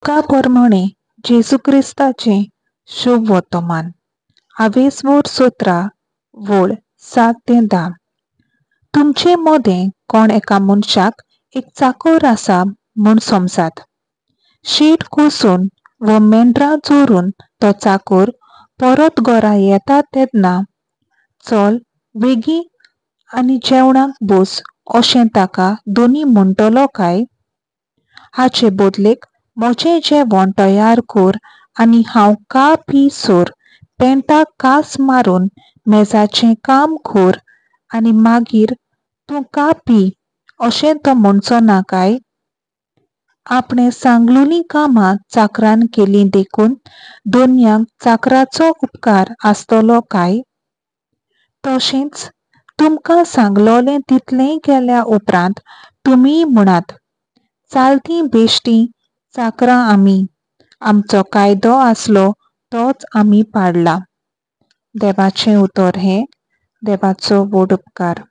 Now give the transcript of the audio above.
लुका पोरमाणें जेजू क्रिस्ताचें शुभ वर्तमान आवेसवोर 17 वळ 7 ते 10. तुमचे मोदें कोण एका मनशाक एक चाकोर आसा म्हूण समजात. शेट कोसून वो मेंढरां चोरून तो चाकोर परत घरा येता तेन्ना चल वेगीं आनी जेवणाक बस अशें ताका दोनी म्हणटलो काय? हाचे बदलेक म्हजें जेवण तयार कर आनी हांव का पी सोर पेंटाक कास मारून मेजाचें काम कर आनी मागीर तूं का पी अशें तो म्हणचो ना काय? आपणें सांगलोलीं कामां चाकरान केलीं देखून दोनयांक चाकराचो उपकार आसतलो काय? तशेंच तुमकां सांगलोलें तितलेंय केल्या उपरांत तुमीय म्हणात, चालतीं बेश्टीं चाकरां आमी, आमचो कायदो आसलो तोच आमी पाडला. देवाचें उतर हें. देवाचो व्हड उपकार.